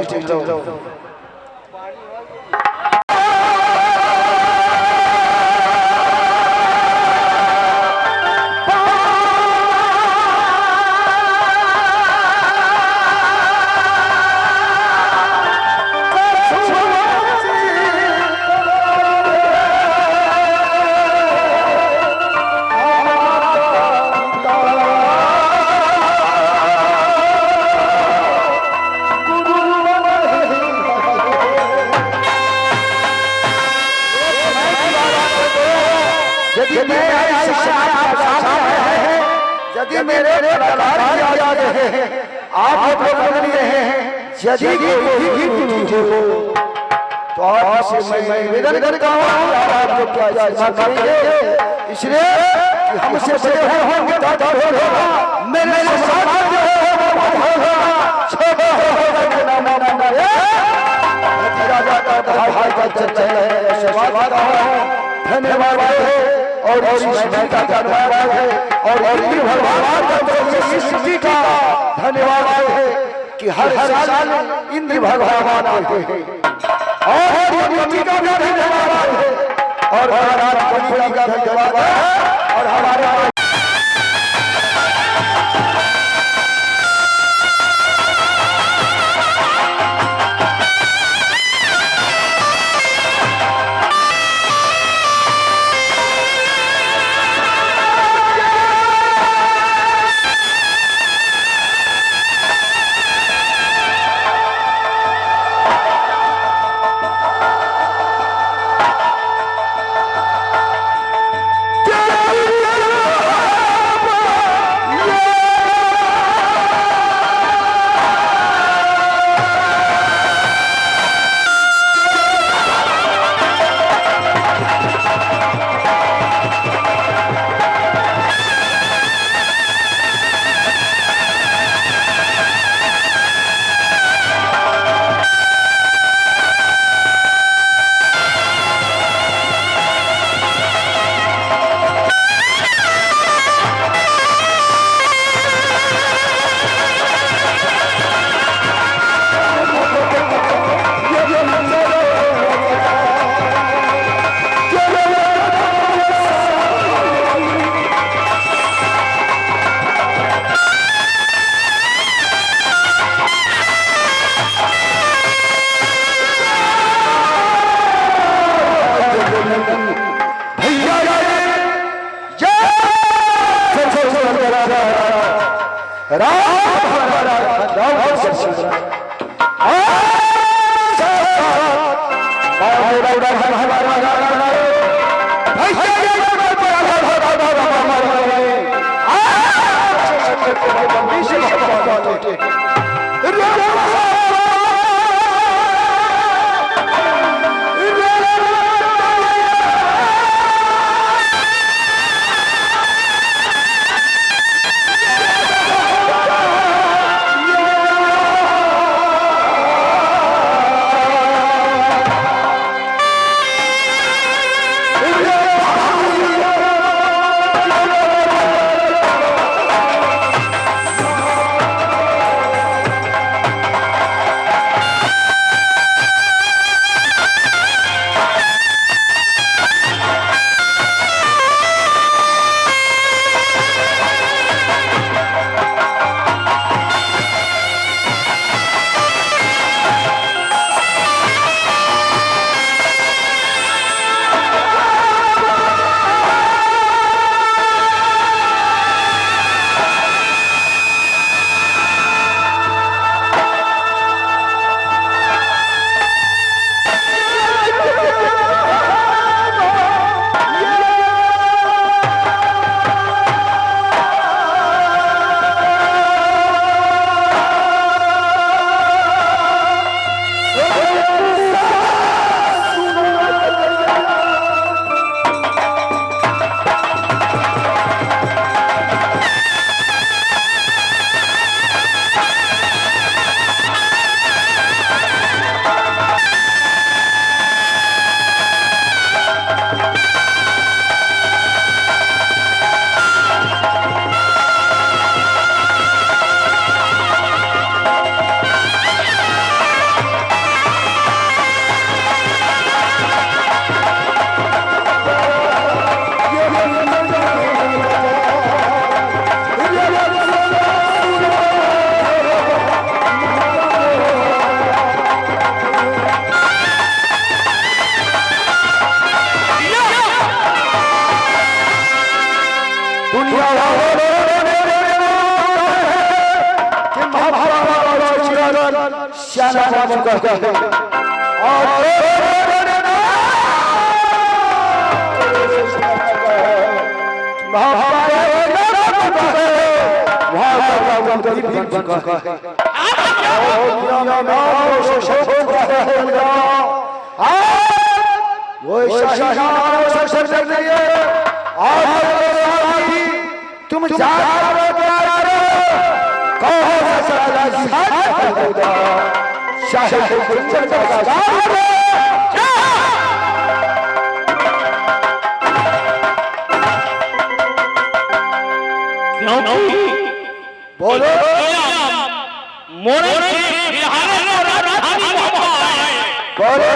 Stage लग। यदि मैं आप यदि मेरे कलाकार किया रहे हैं, आप लोग बन रहे हैं, यदि कोई भी त्रुटि हो तो आपसे मैं निवेदन करता हूँ, आप लोग क्या क्षमा करेंगे, इसलिए कि हमसे बड़े होंगे होगा, मेरे साथ जो है वो होगा, छोटा होगा नाम नाम राजा का भाई का चर्चा है। आशीर्वाद धन्यवाद है और इस का धन्यवाद है और इंद्र भगवान का सृष्टि का धन्यवाद है कि हर साल इंद्र भगवान आते हैं और का भी धन्यवाद है और का धन्यवाद है और हमारे दुनिया वालों ने कि महाभारत चिरन श्याना बन चुका है और महाभारत बन चुका है। वो तुम जा बोलो मोरे बोलो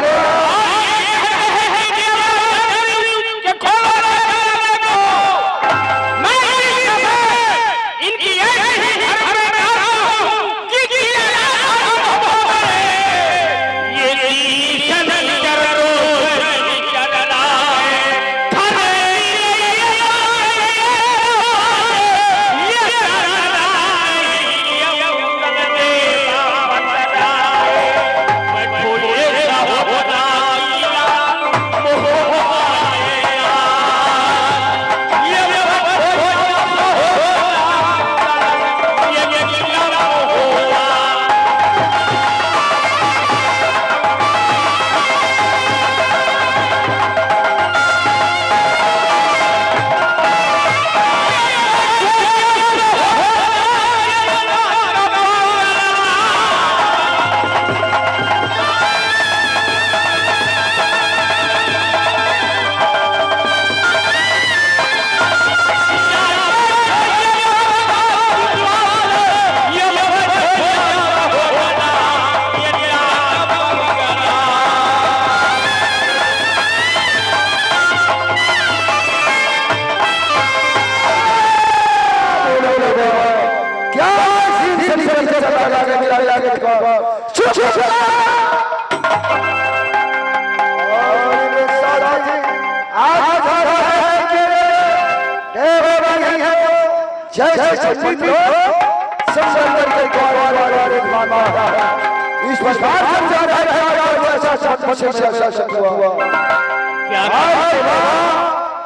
इस प्रकार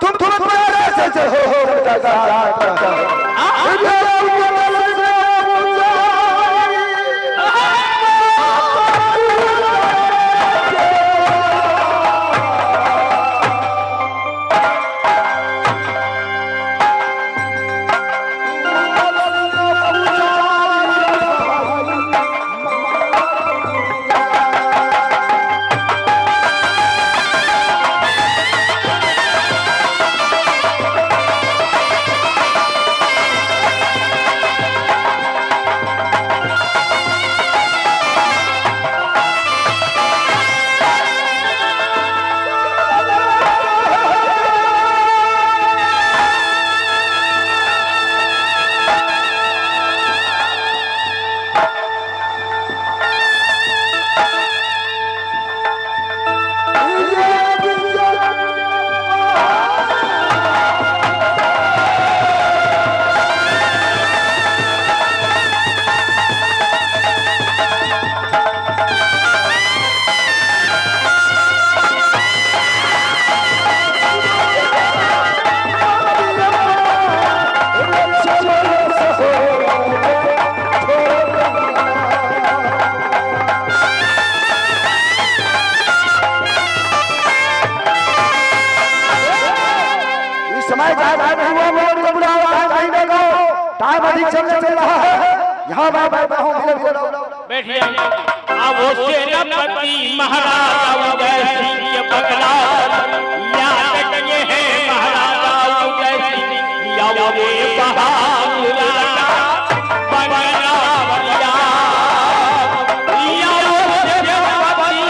तुम टाइम अधिक चलने चल रहा है। यहाँ मैं बैठा हूँ, बैठिए। अब वो सेनापति महाराजा उदय सिंह बगला याद ये है महाराजा उदय सिंह या वो बहादुर बंगला बलिया या वो सेनापति।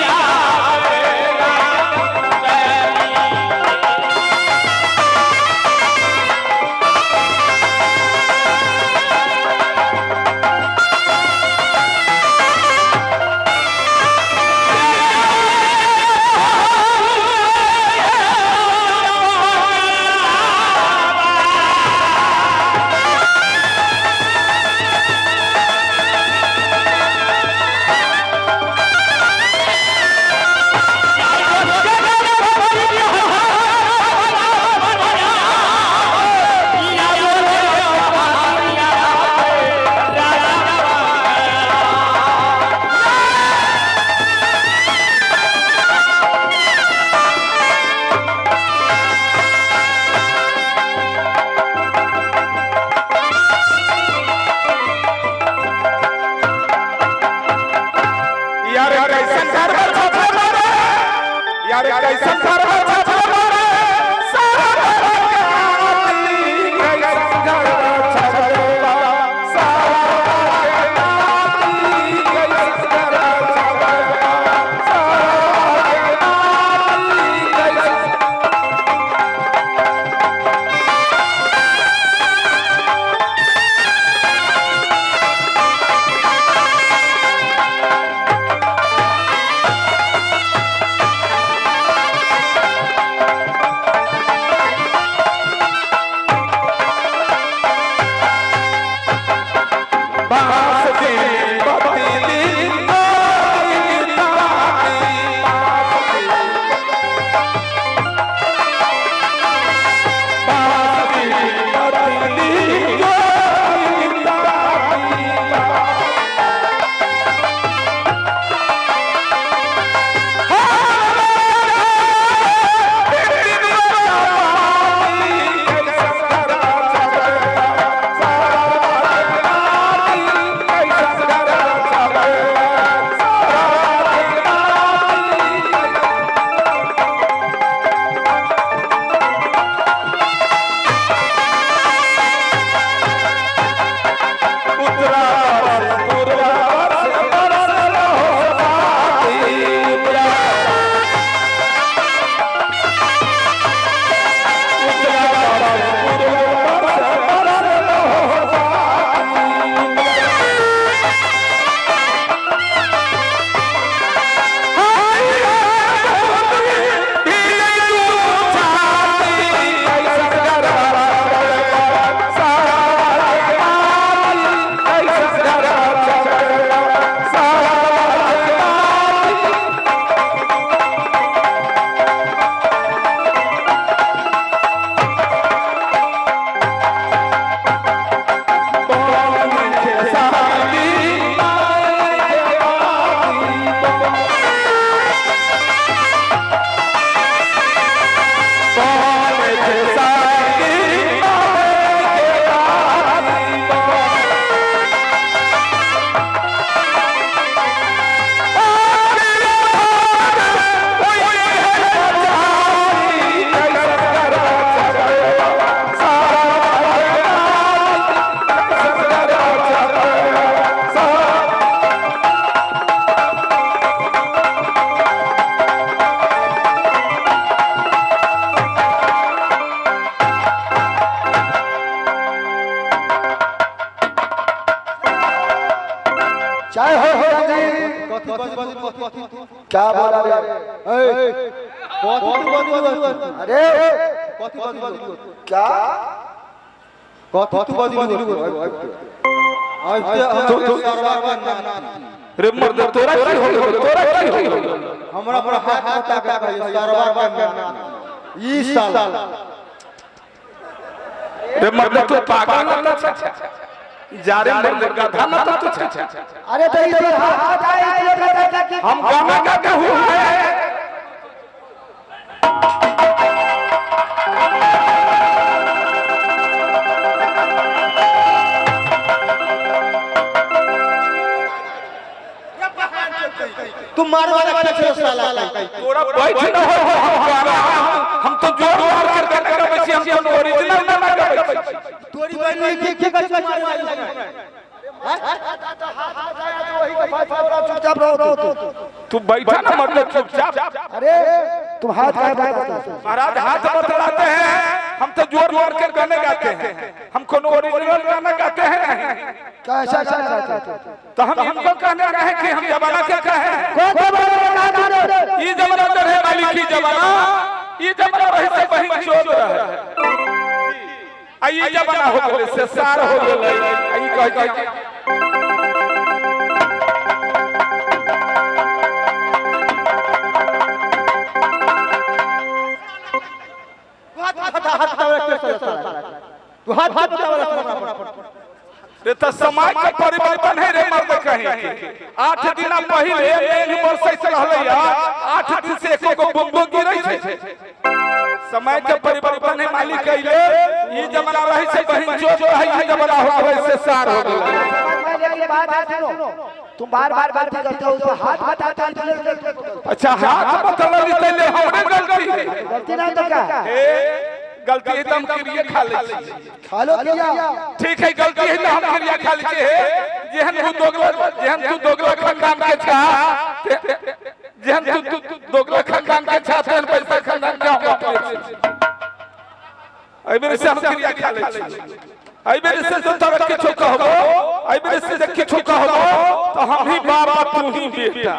चाहे हो जी। क्या बोला रे? अरे क्या रे मर्द तोरा की हो गेल, तोरा की हो गेल? हमरा पर हाथ बता के कहियो सरवा के ई साला। रे मर्द तू पागल न छ जा रे मर्द गधा न तू छ। अरे तो इधर हाथ आए इसलिए हम गाना गा के हुआ है। तू मार वाला के साला तोरा बैठ न हो हम गाना हम तो जोर मार कर गाना गाबै छी, हम तो ओरिजिनल गाना गाबै छी। तोरी बहन के के के मार वाला चुपचाप रहो तू बैठा ना मर्द चुपचाप। अरे तुम हाथ काहे बताते? महाराज हाथ बतलाते हैं, हम तो जोर मार कर गाने गाते हैं, हम कोनो ओरिजिनल गाना गाते हैं नहीं। कैसा कैसा तो हम इनको कहने रहे कि हम जमाना के कहे कौन जमाना? ई जमाना तो रहे मालिक की जमाना, ई जमाना रहे से बहिन चोर रहे, आ ई जमाना हो गेलै से सार हो गेलै। आ ई कहै छै तू हाथ बतावला रे त समय के परिवर्तन है रे मर्द कहीं के। 8 दिन पहिले मेघ बरसैत रहलै, 8 दिन से एको गो बुंदो गिरै छै। समय के परिवर्तन है मालिक कइले। ई जमाना रहे से बहिन चोर रहे, ई जमाना हो गेलै से सार हो गेलै। बात सुनो, तुम बार बार गलती करते हो तो हाथ बताते। अच्छा हाथ बतलली तले हमरे गलती है? गलती नहीं तो क्या ए गलती है तो हम क्रिया खा ले छी। खा लो क्रिया, ठीक है गलती है तो हम क्रिया खा ले छी। जेहन तू दोगला, जेहन तू दोगला खानदान के छा, जेहन तू दोगला खानदान के छा तेहन पैसा खानदान के हम अपने छी। एहि बेर से हम क्रिया खा ले छी। एहि बेर से जो तोरा किछु कहबो, एहि बेर से जे किछु कहबो तो हम ही बाप तू ही बेटा।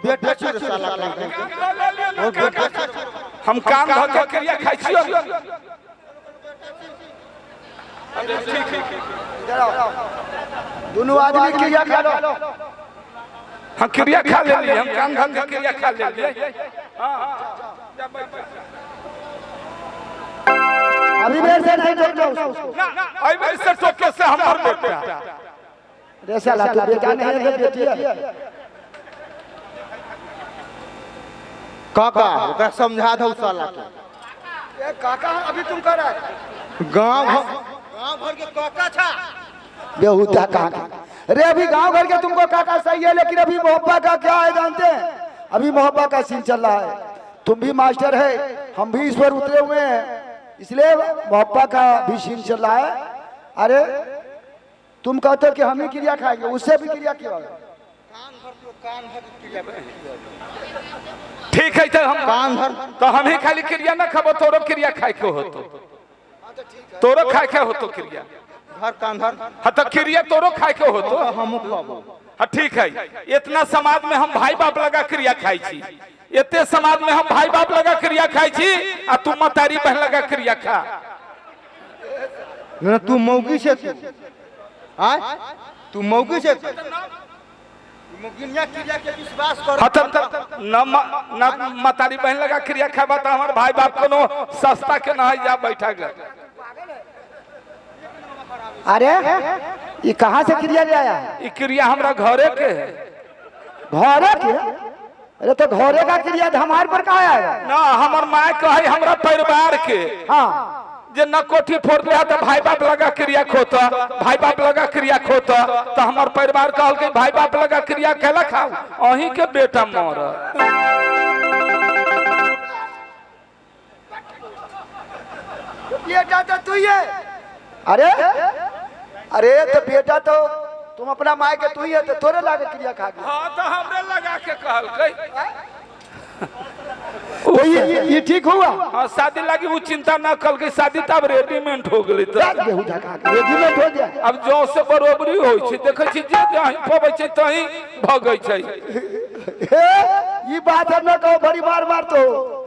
बेटा छी साला हम काम ध के क्रिया खाइ छियो। दोनों आदमी क्रिया खा लो। हम क्रिया खा लेलिए, हम काम ध के क्रिया खा लेलिए। अभी मेरे से नहीं टोकना उसको। ना अभी मेरे से टोके से हमर बेटा। रे साला तू बेटा नहीं है बेटी है। काका ओकरा समझा दो साला के। ए काका अभी तुम कर रहा है गांव भर के काका छा बेहुदा कहां। अरे अभी गांव घर के तुमको काका सही है, लेकिन अभी मोहब्बत का क्या है जानते हैं? अभी मोहब्बत का सीन चल रहा है। तुम भी मास्टर है, हम भी इस पर उतरे हुए हैं, इसलिए मोहब्बत का भी सीन चल रहा है। अरे तुम कहते हो कि हम ही क्रिया खाएंगे, उससे भी क्रिया क्यों? ठीक है तो हम कान भर तो हम ही खाली क्रिया ना खाबो, तोरो क्रिया खाए के होतो, तोरो खाए के होतो क्रिया धर कान धर। हां तो क्रिया तोरो खाए के होतो, हम खाबो। हां ठीक है। इतना समाज में हम भाई बाप लगा क्रिया खाई छी, इतने समाज में हम भाई बाप लगा क्रिया खाई छी, आ तू मतारी बहन लगा क्रिया खा। ना तू मौगी छे तू, आय तू मौगी छे तू मौगिनिया क्रिया के विश्वास कर। न न मतारी बहन लगा क्रिया खाबा त हमर भाई बाप कोनो सस्ता के न जा बैठा गे। अरे ये कहां से क्रिया ले आया? ई क्रिया हमरा घरे के है। घरे के? अरे तो घरे का क्रिया हमारे पर कहां आएगा? ना हमर माय कहे हमरा परिवार के। हां जे न कोठी फोड़ले है तो भाई बाप लगा क्रिया खोता, भाई बाप लगा क्रिया खोता, तो हमार परिवार कहल के भाई बाप लगा क्रिया केला खाओ, अहीं के बेटा मर। बेटा तो तू ही है। अरे अरे तो बेटा तो तुम अपना माय के तू ही है, तो तोरे लागे क्रिया खा गया। हां तो हमरे लगा के कहल के। तो ये ठीक हुआ। हाँ, शादी लागी वो चिंता ना कल के शादी तब रेडीमेड हो गेलै त रात बेहुदा का रेडीमेड हो गया। अब जौ से बरोबरी होइ छै, देखै छी जे जहीं पबै छै तहीं भगै छै। हे, ये बात हम ना कहो, बड़ी मार मार तो।